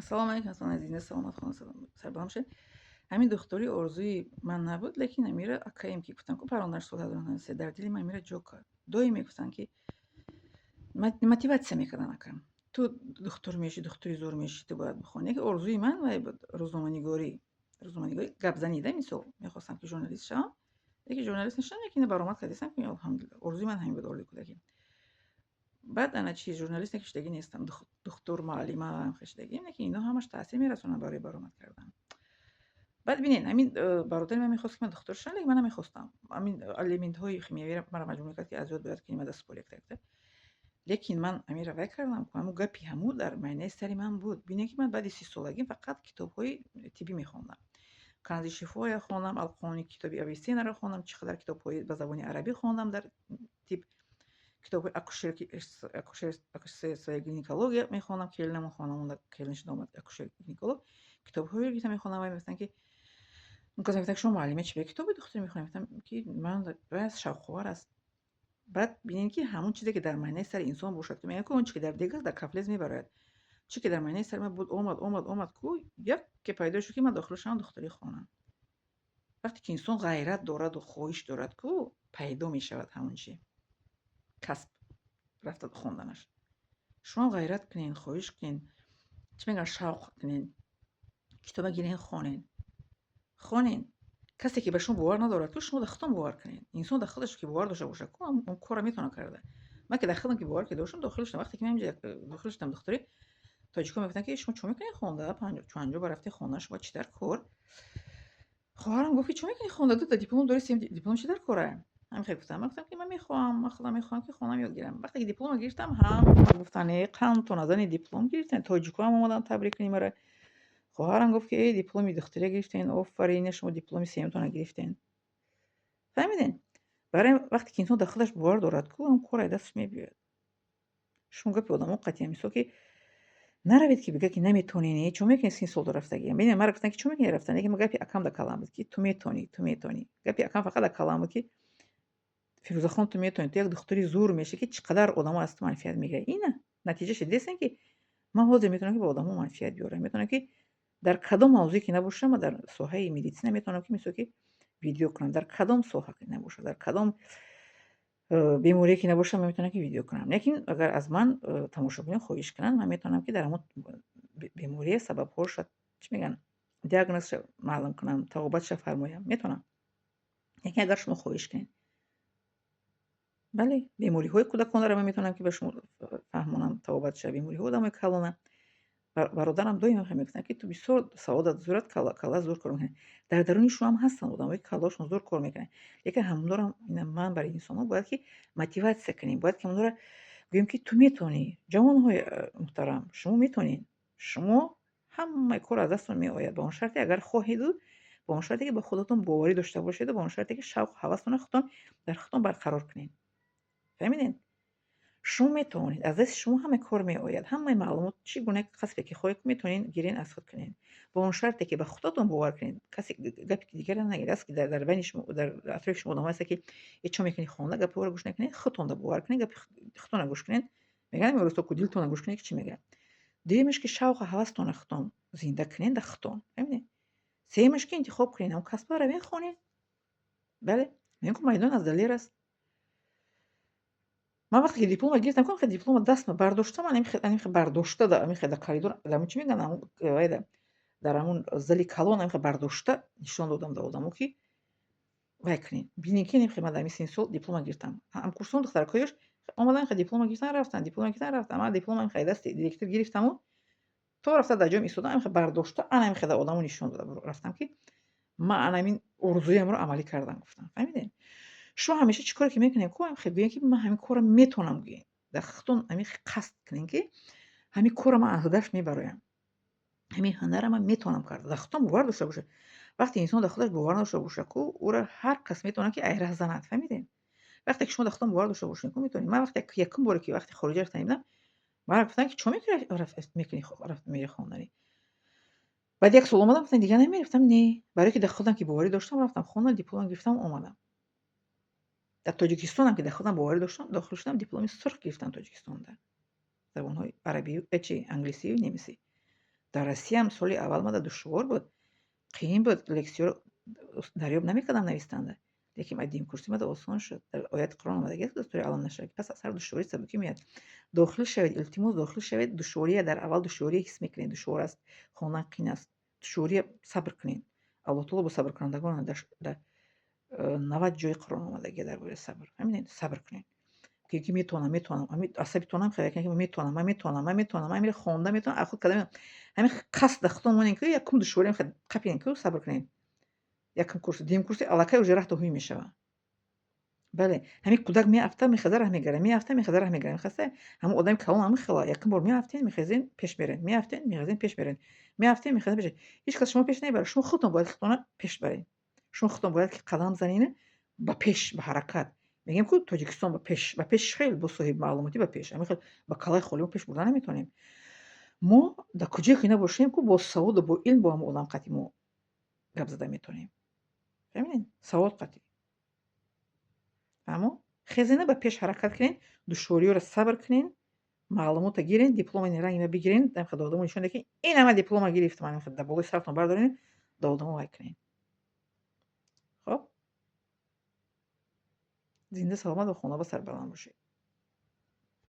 Ассалому алайкум, аслон азиз, саломат, хона сарбаланд бошед. Ҳамин духтурӣ орзуи ман набуд, лекин амира акаем, ки гуфтам ку, паронаш сола дар дили ман амира ҷо кард. Доим мегуфтанд, ки мотиватсия мекарданд: «Акам, ту духтур мешӣ, духтури зур мешӣ, ту бояд бихонӣ». Яке орзуи ман вай буд, рӯзноманигорӣ, рӯзноманигорӣ, гапзанӣ да. Мисол, мехостам, ки журналист шавам, лекин журналист нашудам, лекин баромад кардистам, ки алҳамдулилла, орзуи ман ҳамин буд, орзуи кӯдакӣ. Баъд ана чи, журналист кишидагӣ нестам, духтур, муаллима кишидагим, лекин ино ҳамаш таъсир мерасонанд барои баромад кардан. Баъд бинед, ҳамин бародари ман мехост, ки ман духтур шавам, лекин ман намехостам. Ҳамин алиментҳои химиявиро маро маҷбур мекард, ки аз ёд бояд кунӣ, мада спор якта. Лекин ман амира вай кардам, ҳамун гапи ҳаму дар майнаи сари ман буд. Бинед, ки ман баъди 30-солагӣ фақат китобҳои тиббӣ мехондам. Канзи шифоя хондам, Алқони, китоби Авесенаро хондам, чӣ қадар китобҳои ба забони арабӣ хондам дар тиб, китобҳои акушерство, гинекология мехондам. Келинамон хонамонда, келин шуда омад, акушер гинеколог, китобҳоеро гирифта мехондам. Вай мегуфтанд, ки он кас мегуфтанд, ки шумо муаллима, чӣ ба китоби духтурӣ мехонед? Гуфтам, ки ман бояд шавқовар аст. Баъд бинед, ки ҳамон чизе, ки дар майнаи сари инсон бошад, ки мегӯянд ку, он чи ки дар дег аст, дар кафлез мебарояд. Чӣ ки дар майнаи сари ман буд, омад, омад, омад ку, яке пайдо шуд, ки ман дохил шавам, духтурӣ хонам. Вақте ки инсон ғайрат дораду хоҳиш дорад ку, пайдо мешавад ҳамон чи, касб рафта хонданаш. Шумо ғайрат кунен, хоҳиш кунен, чӣ мегӯянд, шавқ кунен, китоба гирен, хонен, хонен. Касе ки ба шумо бовар надорад ку, шумо дар худтон бовар кунед. Инсон дар худаш ки бовар дошта бошад ку, он корро метавонад карда. Ман ки дар худам ки бовар ки доштам, дохил шудам. Вақте ки ман инҷа дохил шудам духтурӣ, тоҷикҳо мегуфтанд, ки шумо чӣ мекунед хонда, панҷоҳ ба рафтед хона, шумо чӣ дар кор? Хоҳарам гуфт, ки чӣ мекунӣ хонда, дута диплом дорӣ, сем диплом чӣ дар кора? Ҳамин хел гуфтам. Ман гуфтам, ки ман мехоҳам, ман худам мехоҳам, ки хонам, ёд гирам. Вақте ки дипломро гирифтам, ҳама гуфтанд: «Э, қандтон зани, диплом гирифтем». Тоҷикҳо ҳам омаданд табрик кунӣ мара. Хоҳарам гуфт, ки э, дипломи духтурия гирифтен, офарин, шумо дипломи сеюмтонро гирифтен. Фаҳмиден? Барои вақте ки инсон дар худаш бовар дорад ку, ҳам кор аз дасташ мебиёяд. Шумо гапи одамо қатъиян, мисол, ки наравед, ки бигӯяд, ки наметонӣ, не, чӣ мекунӣ, 30 сол рафтагиам. Бинед, мара гуфтанд, ки чӣ мекунӣ рафтан, лекин гапи акам дар калам буд, ки ту метонӣ, ту метонӣ. Гапи акам фақат дар калам буд, ки Фирӯзахон, ту метонӣ, ту як духтури зур мешӣ, ки чӣ қадар одамо аз ту манфиат мегиранд. Ина натиҷаша дидестем, ки ман ҳозир метавонам, ки ба одамо манфиат биёрам, метавонам, ки дар кадом мавзӯе ки набошам, ман дар соҳаи медицина метавонам, ки мисол, ки видео кунам, дар кадом соҳа ки набошад, дар кадом беморие ки набошад, ман метавонам, ки видео кунам. Лекин агар аз ман тамошобинон хоҳиш кунанд, ман метавонам, ки дар ҳамон бемория сабабҳоша, чӣ мегӯянд, диагнозша маълум кунам, табобатша фармоям, метавонам. Лекин агар шумо хоҳиш кунед, бале, бемориҳои кӯдаконро ман метавонам, ки ба шумо фаҳмонам, табобатша, бемориҳои одамои калона. Бародарам доим мегуфтанд, ки ту бисёр саводат зур аст, калла зур кор мекунӣ. Дар даруни шумо ҳам ҳастанд одамое, ки каллаҳошон зур кор мекунанд, лекин ҳамонҳоро ман барои инсонҳо бояд, ки мотиватсия кунем, бояд, ки ҳамонҳоро гӯем, ки ту метавонӣ. Ҷавонҳои муҳтарам, шумо метавонед, шумо ҳамаи кор аз дасттон меояд, ба он шарте, агар хоҳеду, ба он шарте, ки ба худатон боварӣ дошта бошеду, ба он шарте, ки шавқу ҳавастонро худтон дар худтон барқарор кунед. Фаҳмидед? Шумо метавонед, аз дасти шумо ҳама кор меояд, ҳамаи маълумот, чӣ гуна касбе ки хоҳед, метавонед гирен, аз худ кунед, ба он шарте, ки ба худатон бовар кунед, касе гапи дигарро нагиред. Аст, ки дар байни шумо, дар атрофи шумо одамое ҳастанд, ки э, чо мекунӣ хонда, гапи ӯро гӯш накунед, худтонро бовар кунед, гапи худтонро гӯш кунед. Мегӯянд имрӯзто ку, дилтонро гӯш кунед, ки чӣ мегӯяд. Дуюмеш, ки шавқу ҳавастонро худтон зинда кунед дар худтон, фаҳмидед? Сеюмеш, ки интихоб кунед ҳамон касбро, равед, хонед. Бале, мегӯям ку, майдон аз далер аст. Ман вақте ки дипломро гирифтам, ку, дипломро дастма бардоштам, анихе бардошта, амихе дар коридор, дар чӣ мегӯянд, вайда, дар ҳамун зали калон амихе бардошта нишон додам да одамо, ки вай кунед, бинед, ки анихе ман дар ҳамин синни сол диплома гирифтам. Ҳамкурсон, духтаракҳоёш омадан, диплома гирифтан, рафтан, диплома гирифтан, рафтан. Ман диплома амихе дасти директор гирифтаму то рафта дар ҷоям истодам, амихе бардошта, ана амихе да одамо нишон дода рафтам, ки ман ана ҳамин орзуямро амалӣ кардам, гуфтам. Фаҳмидед? Шумо ҳамеша чӣ коре ки мекунед ку, амихе гӯед, ки ман ҳамин корро метавонам, гӯед. Дар худтон ҳамин қасд кунед, ки ҳамин корро ман аз ҳудааш мебароям, ҳамин ҳунарро ман метавонам карда. Дар худтон бовар дошта бошед. Вақте инсон дар худаш бовар надошта бошад ку, ӯро ҳар кас метавонад, ки айраҳ занад. Фаҳмидед? Вақте ки шумо дар худтон бовар дошта бошед ку, метавонед. Ман вақте якум боре, ки вақте хориҷа рафтан будам, маро гуфтанд, ки чо мекунӣ, мери хонданӣ? Баъд як сол омадам, гуфтанд: «Дигар намери?» Гуфтам: «Не». Барое ки дар худам ки боварӣ доштам, рафтам, хондам, диплом гирифтам, омадам. Дар Тоҷикистонам, ки дар худам боварӣ доштам, дохил шудам, дипломи сурх гирифтам Тоҷикистонда, забонҳои арабию чи, англисию немисӣ. Дар Россияам соли аввал мада душвор буд, қиин буд, лексияро дарёб намекардам навистанда. Лекин баъд дуюм курсӣ мада осон шуд. Дар ояти Қуръон омадагиаст, дастури алам нашавад, пас аз ҳар душворӣ сабукӣ меояд. Дохил шавед, илтимос, дохил шавед. Душвория дар аввал душвория ҳис мекунед, душвор аст, хондан қиин аст. Душвория сабр кунед. Аллоҳ таоло бо сабркунандагон, дар 90 ҷои Қуръон омадагия дар бораи сабр. Ҳамин, сабр кунед. Ки метавонам, метавонам, ҳамин асабитонам хеле ки метавонам, ман метавонам, ман метавонам, ман ҳаминро хонда метавонам, аз худ карда. Ҳамин қасд дар худтон монед, ки якум душвориам қапед, ку сабр кунед. Якум курс, дуюм курси аллакай уже раҳто ҳуй мешавад. Бале, ҳамин кӯдак меафта, мехеза, раҳ мегардад, меафта, мехеза, раҳ мегардад. Мехаста ҳамон одами калон ҳамин хела: якум бор меафтен, мехезен, пеш мерен, меафтен, мехезен, пеш мерен, меафтен, мехезен, пеш. Ҳеҷ кас шумо пеш намебарад, шумо худтон бояд худтонро пеш баред. Шумо худтон бояд ки қадам занед ба пеш, ба ҳаракат. Мегӯем ку Тоҷикистон ба пеш, ба пеш хел бо соҳиби маълумотӣ ба пеш. Ҳамин хел ба каллаи холӣ мо пеш бурда наметавонем. Мо дар куҷое ки набошем ку, бо саводу бо илм бо ҳамон одам қатъи мо гап зада метавонем. Фаҳмидед? Савод қатъӣ. Фаҳмо? Хезена ба пеш ҳаракат кунед, душвориёро сабр кунед, маълумота гирен, дипломи ранги бигирен, дар одамо нишон диҳед, ки ин ҳама диплома гирифтам, дар болои саратон бардоред, ба одамо вай кунед. Хоб? Зинда, саломат ва хонава сарбаланд бошед.